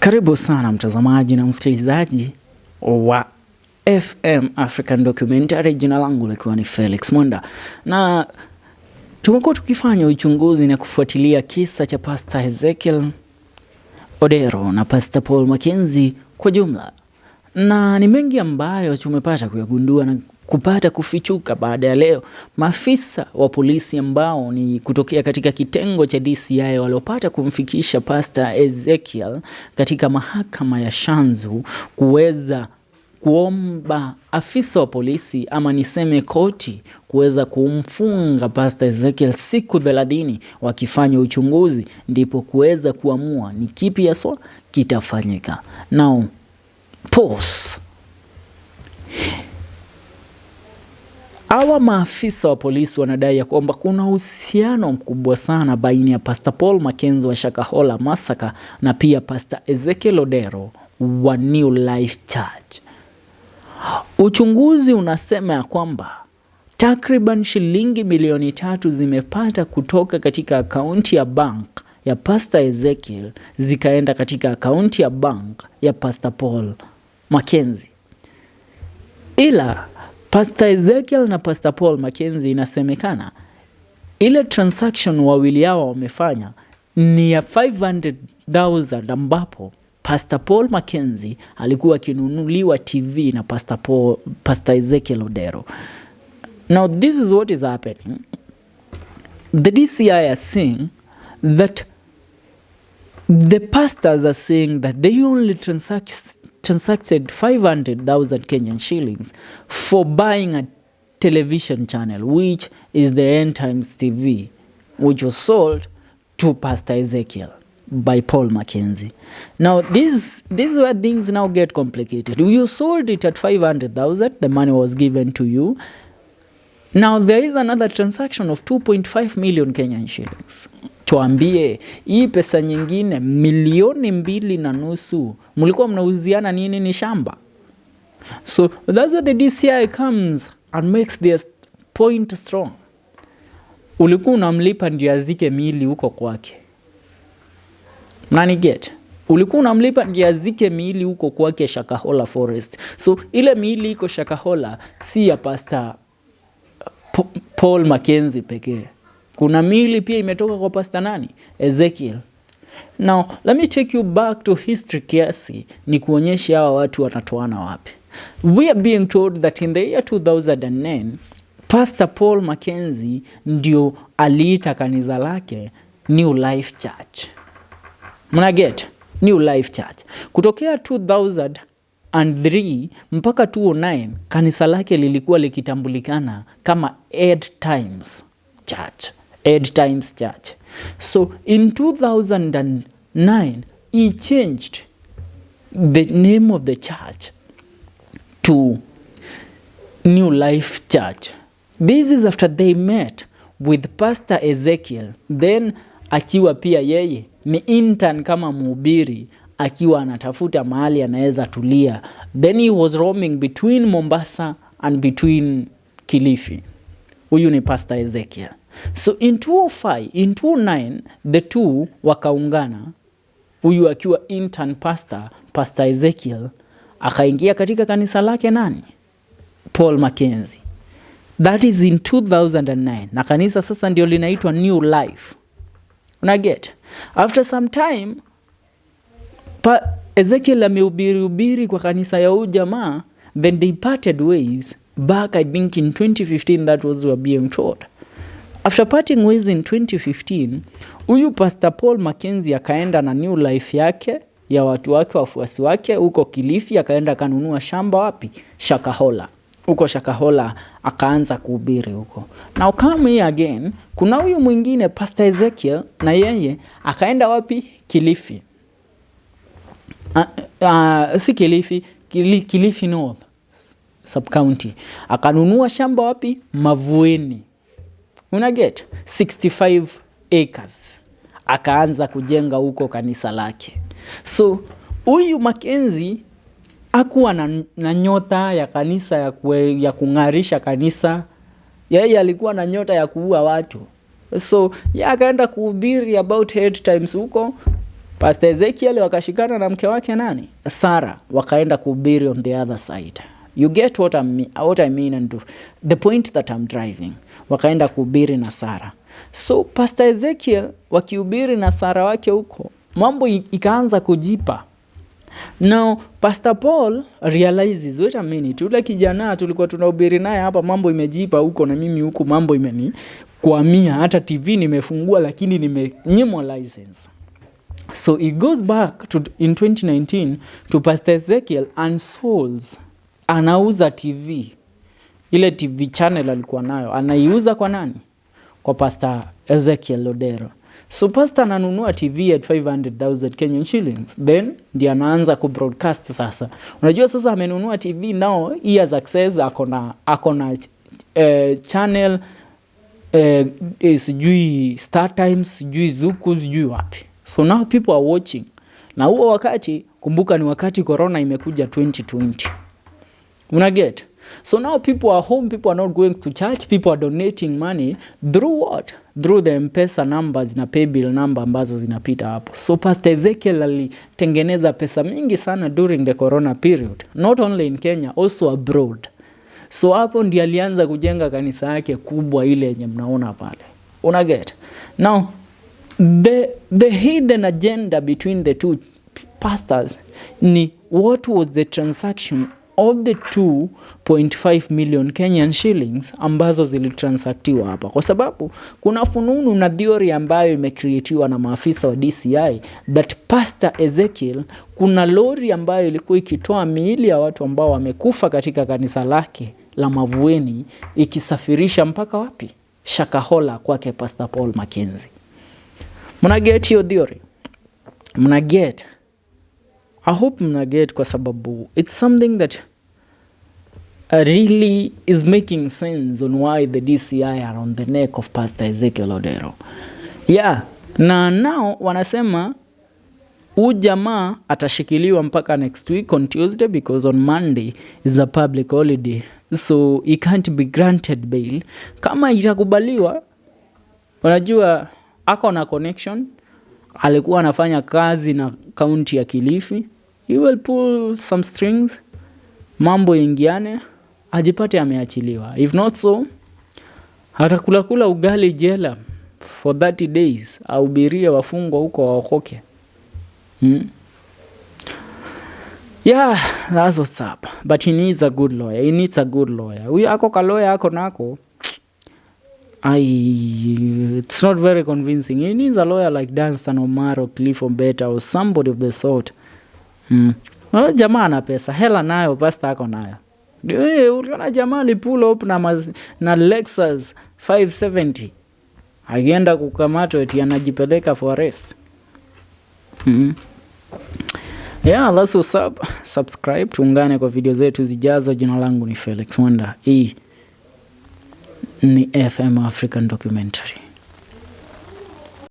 Karibu sana mtazamaji na msikilizaji wa FM African Documentary. Jina langu likiwa ni Felix Mwenda, na tumekuwa tukifanya uchunguzi na kufuatilia kisa cha Pastor Ezekiel Odero na Pastor Paul Mackenzie kwa jumla, na ni mengi ambayo tumepata kuyagundua na kupata kufichuka baada ya leo maafisa wa polisi ambao ni kutokea katika kitengo cha DCI waliopata kumfikisha Pastor Ezekiel katika mahakama ya Shanzu kuweza kuomba afisa wa polisi ama niseme koti kuweza kumfunga Pastor Ezekiel siku 30 wakifanya uchunguzi, ndipo kuweza kuamua ni kipi haswa kitafanyika. Now, pause. Hawa maafisa wa polisi wanadai ya kwamba kuna uhusiano mkubwa sana baina ya Pastor Paul Mackenzie wa Shakahola Massacre na pia Pastor Ezekiel Odero wa New Life Church. Uchunguzi unasema ya kwamba takriban shilingi milioni 3 zimepata kutoka katika akaunti ya bank ya Pastor Ezekiel zikaenda katika akaunti ya bank ya Pastor Paul Mackenzie. Ila Pastor Ezekiel na Pastor Paul Mackenzie inasemekana ile transaction wawili hao wamefanya ni ya 500,000, ambapo Pastor Paul Mackenzie alikuwa akinunuliwa TV na Pastor Ezekiel Odero. Now this is what is happening. The DCI are saying that the pastors are saying that they only transacted 500,000 Kenyan shillings for buying a television channel, which is the End Times TV, which was sold to Pastor Ezekiel by Paul Mackenzie. Now, this is where things now get complicated. You sold it at 500,000, the money was given to you. Now, there is another transaction of 2.5 million Kenyan shillings. Tuambie, hii pesa nyingine milioni 2.5 mlikuwa mnauziana nini? Ni shamba? So that's where the DCI comes and makes their point strong. Ulikuwa unamlipa ndio azike miili huko kwake. Nani get? Ulikuwa unamlipa ndio azike miili huko kwake Shakahola Forest. So ile miili iko Shakahola si ya Pastor Paul Mackenzie pekee. Kuna miili pia imetoka kwa Pastor nani? Ezekiel. Now, let me take you back to history kiasi ni kuonyesha hawa watu wanatoana wapi. We are being told that in the year 2009 Pastor Paul Mackenzie ndio aliita kanisa lake New Life Church. Mna get? New Life Church. Kutokea 2003 mpaka 2009 kanisa lake lilikuwa likitambulikana kama End Times Church. End Times Church. So in 2009 he changed the name of the church to New Life Church. This is after they met with Pastor Ezekiel, then akiwa pia yeye ni intern kama mhubiri, akiwa anatafuta mahali anaweza tulia. Then he was roaming between Mombasa and between Kilifi. Huyu ni Pastor Ezekiel. So in 2005, in 2009 the two wakaungana, huyu akiwa intern pastor, Pastor Ezekiel akaingia katika kanisa lake nani? Paul Mackenzie. That is in 2009. Na kanisa sasa ndio linaitwa New Life. Una get? After some time Ezekiel amehubiri hubiri kwa kanisa ya huyu jamaa, then they parted ways back, I think, in 2015. That was we were being told. After parting ways in 2015, huyu Pastor Paul Mackenzie akaenda na New Life yake ya watu wake, wafuasi wake huko Kilifi, akaenda akanunua shamba wapi? Shakahola. Huko Shakahola akaanza kuhubiri huko. Now come here again, kuna huyu mwingine Pastor Ezekiel na yeye akaenda wapi? Kilifi. Si Kilifi, Kilifi North sub county. Akanunua shamba wapi? Mavueni. Una get? 65 acres. Akaanza kujenga huko kanisa lake. So huyu Mackenzie hakuwa na nyota ya kanisa ya kung'arisha kanisa. Yeye alikuwa na nyota ya kuua watu. So yeye akaenda kuhubiri about End Times huko. Pastor Ezekiel wakashikana na mke wake nani? Sarah, wakaenda kuhubiri on the other side. You get what I mean and the point that I'm driving. Wakaenda kuhubiri na Sarah. So Pastor Ezekiel wakihubiri na Sarah wake huko, mambo ikaanza kujipa. Now Pastor Paul realizes, wait a minute, yule kijana tulikuwa tunahubiri naye hapa, mambo imejipa huko na mimi huku mambo imenikwamia, hata TV nimefungua lakini nimenyimwa license. So he goes back to in 2019 to Pastor Ezekiel and solds, anauza TV, ile TV channel alikuwa nayo anaiuza kwa nani? Kwa Pastor Ezekiel Odero. So pastor ananunua TV at 500,000 Kenyan shillings, then ndiye anaanza kubroadcast sasa. Unajua sasa amenunua TV, now he has access, akona channel, sijui Star Times, sijui Zuku, sijui wapi. So now people are watching. Na huo wakati, kumbuka ni wakati corona imekuja 2020. Una get? So now people are home, people are not going to church, people are donating money through what? Through the M-Pesa numbers na paybill number ambazo zinapita hapo. So Pastor Ezekiel alitengeneza pesa mingi sana during the corona period, not only in Kenya, also abroad. So hapo ndiye alianza kujenga kanisa yake kubwa ile yenye mnaona pale. Una get? Now the hidden agenda between the two pastors ni what was the transaction of the 2.5 million Kenyan shillings ambazo zilitransactiwa hapa, kwa sababu kuna fununu na theory ambayo imecreatiwa na maafisa wa DCI that Pastor Ezekiel, kuna lori ambayo ilikuwa ikitoa miili ya watu ambao wamekufa katika kanisa lake la Mavueni ikisafirisha mpaka wapi? Shakahola kwake Pastor Paul Mackenzie. Mna get hiyo theory? Mna get? I hope mna get, kwa sababu it's something that really is making sense on why the DCI are on the neck of Pastor Ezekiel Odero. Yeah, na now wanasema huu jamaa atashikiliwa mpaka next week on Tuesday because on Monday is a public holiday, so he can't be granted bail. Kama itakubaliwa, unajua ako na connection, alikuwa anafanya kazi na kaunti ya Kilifi, he will pull some strings, mambo ingiane, ajipate ameachiliwa. If not so, atakulakula ugali jela for 30 days, ahubirie wafungwa huko waokoke. Yeah, that's what's up. But he needs a good lawyer. He needs a good lawyer. Huyu ako ka lawyer ako nako. It's not very convincing. He needs a lawyer like Danstan Omari, Cliff Ombeta or somebody of the sort. Well, jamaa ana pesa, hela nayo, pasta ako nayo. Uliona jamaa alipull up na Lexus 570 akienda kukamatwa eti anajipeleka for arrest. Yeah, that's what's up. Subscribe, tuungane kwa video zetu zijazo. Jina langu ni Felix Mwenda. Hii ni FM African Documentary.